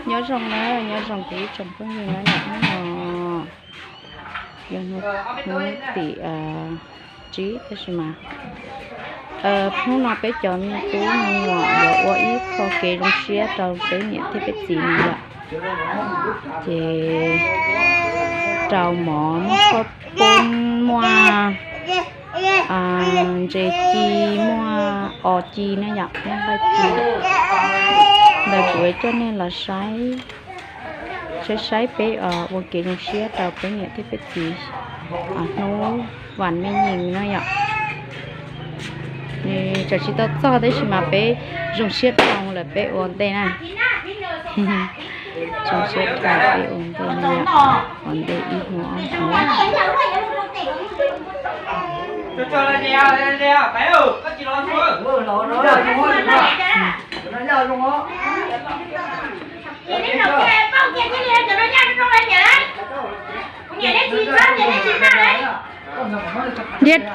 Nyob zoo na, nyob zoo kuv ib tsoom phooj ywg na, hnub no yog hnub tim tsib tab sis mas hnub no peb cov me tub me nyuam yuav ua ib qho kev zoo siab rau peb niam thiab peb txiv no yom. Ces rau mov muaj qhob poob, muaj ntses ci, muaj os ci na yom, muaj nqaij ci. Ntawd kuv coj nej los saib, saib saib peb ua kev zoo siab rau peb niam thiab peb txiv hnub vas me nyees no yom. Nws tseem tsis tau txog tab sis mas peb zoo siab dhau lawm peb ua ntej na. Zoo siab dhau peb ua ntej no yom, ua ntej ib hnub ob hnub.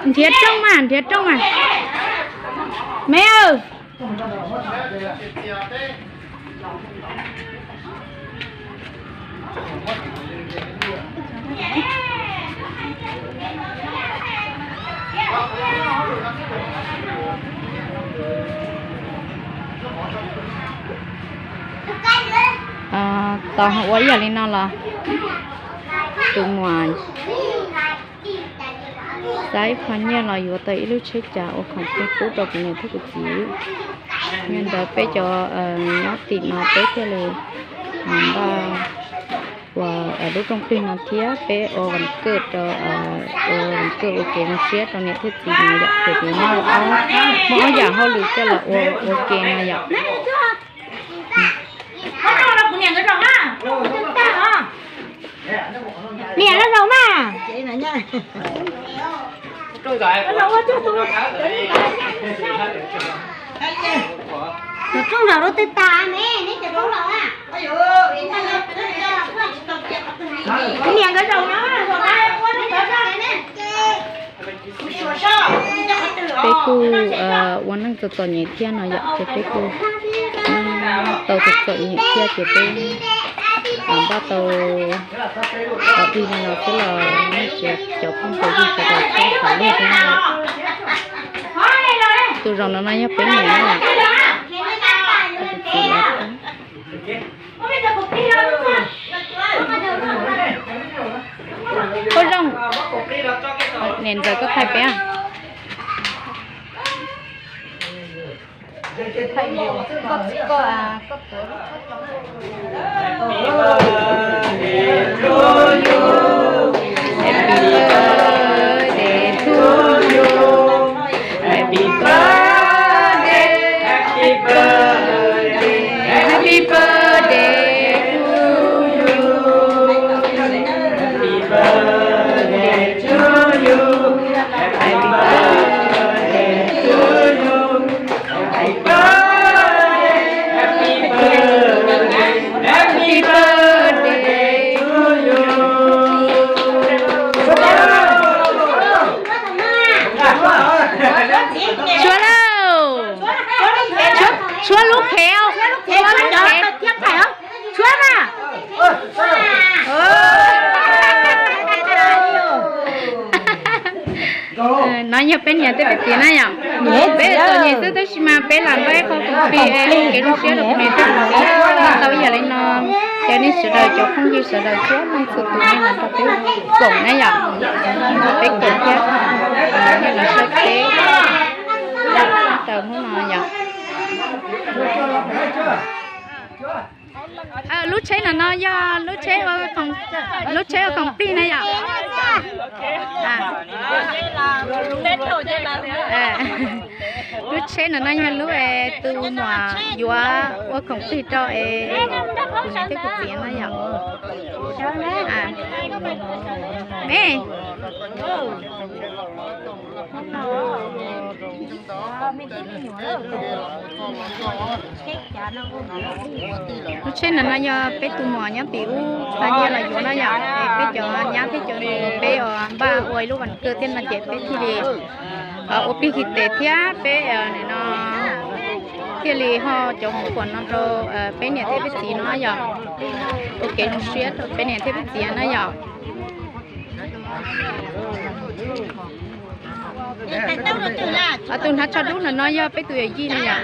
Nrhiav rooj mas, nrhiav rooj mas. Me aw. Tos ua ib yam li no los tus muam xav ib qho nyiaj los yuav tau ib lub tsheb cas ua khoom plig pub rau kuv niam thiab kuv txiv. Yog li ntawd peb cov nyob tim no peb thiaj li npaj ua lub rooj plig no thiab peb ua vas kawj rau, ua vas kawj ua kev zoo siab rau niam thiab txiv no yom, ces kuv muaj ob, muaj ob yam hauj lwm coj los ua ua ke no yom. Niam los zaum mas. Cov rooj zaum rau twg tas ne, neb cov rooj zaum na. Niam nkawd zaum no, zaum na, ua neb cov zaum ne. Peb kuj ua neej txom txom nyem thiab no yom, ces peb kuj tau txom txom nyem thiab ces peb npaj tau ua ib li no xwb los nej cov phooj ywg sawv daws txhob xav luag thiab na. Tus zaum no no yog peb niam na. Ua zoo, niam ntxawm koj thaij peb. Happy birthday to you. Tshuab lauj. Tshuab lub qhev, tshuab lub qhev. Tshuab na. No yog peb niam thiab peb txiv na yom. Peb txom nyem xwb tab sis mas peb lam npaj ib qho khoom plig ua kev zoo siab rau peb niam thiab peb txiv. Tau ib yam li no, cov nej sawv daws cov phooj ywg sawv daws txhua leej txhua tus nej los nrog peb koom na yom. Nrog peb koom thiab, nej los saib peb taws hnub no yom. Lub tsheb no no yog lub tsheb, lub tsheb ua khoom plig na yom. Lub tsheb no no yog lub es tus muam yuav ua khoom plig rau es kuv niam thiab kuv txiv no yom. Me, lub tsheb no no yog peb tus muam nyob tim ub xa nyiaj los yuav na yom, es peb cov nyab thiab cov nus peb npaj ua ib lub vas kawj thiab no ces peb thiaj li ua plig his tes thiab peb no Thiaj li ho cov khuam no rau peb niam thiab peb txiv no yom. Ua kev zoo siab rau peb niam thiab peb txiv na yom. Tus hnav tsho dub no no yog peb tus yawm yij na yom.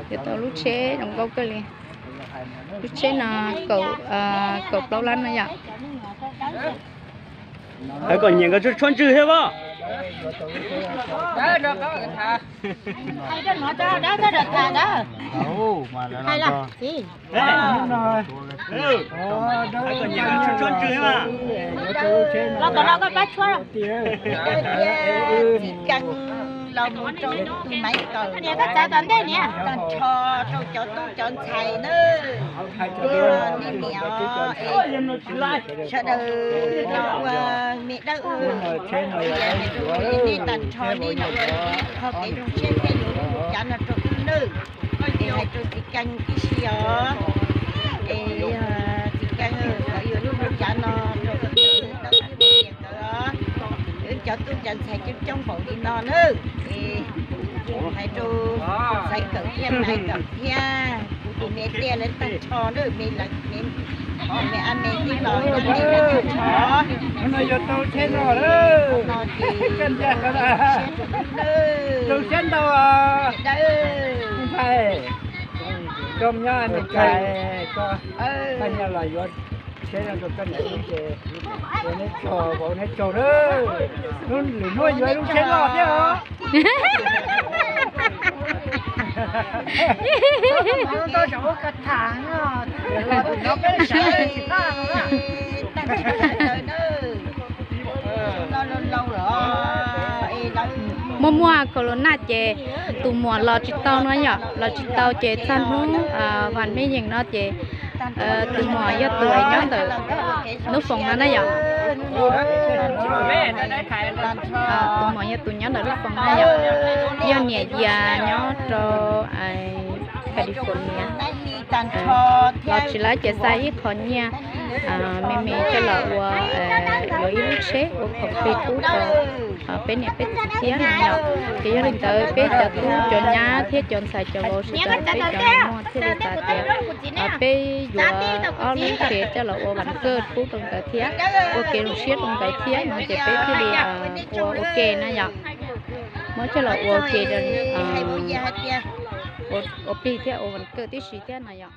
Yuav tau lub tsheb zoo nkauj kawg li. Lub tsheb no kaum, kaum plaub lab no yom. Hais kom nyiam nkawd tshuab ntswg thiab as. Hais kom nyiam nkawd tshuab ntswg thiab as. Los tom no koj pab tshuab. Txiv Kees los mus rau tus Maiv Kawm tag nrho rau cov tub cov ntxhais na. Nej niam, sawv daws los ua me dawb, nej tag nrho nej los ua ib qho kev zoo siab thiab yuav lub cav no rau wb nawb. Es hais rau txiv Kees tib si os. Es yog txiv Kees, koj yuav lub cav no rau wb nawb, rau wb niam nkawd os. Wb cov tub cov ntxhais coob coob npaum li no nawb. Es hais rau Xaiv Kawm thiab Maiv Kawm thiab kuv tus me tiaj lawv tag nrho nawb, me lawv me, me a me tib los no tag nrho. No ces zoo siab ntau, ntxhais, koj nyob Amelikas, koj pab nyiaj los yuav tsheb no rau koj niam ces ua neb tsaug, ua neb tsaug nawb. Lwm hnub yuav ib lub tsheb loj thiab os. Muaj muaj corona ces tus muam los tsis tau no yom, los tsis tau ces txog hnub Vam Mej Yeem no ces tus muam yog tus nyob ntawm lub foos no na yom. Tus muam yog tus nyob ntawm lub foos na yom. Yog niam Yias nyob rau California. Los tsis laib ces xa ib qho nyiaj me me coj los ua, yuav ib lub tsheb ua khoom plig pub rau peb niam peb txiv thiab no yom. Ces yog li ntawd peb cov tub cov nyab thiab cov ntxhais cov vauv sawv daws peb cov muaj thiaj li xav tias peb yuav ob lub tsev coj los ua vas kawj pub rau nkawd thiab, ua kev zoo siab rau nkawd thiab no ces peb thiaj li ua ua ke na yom. Muab coj los ua ke, ua plig thiab ua vas kawj tib si thiab no yom.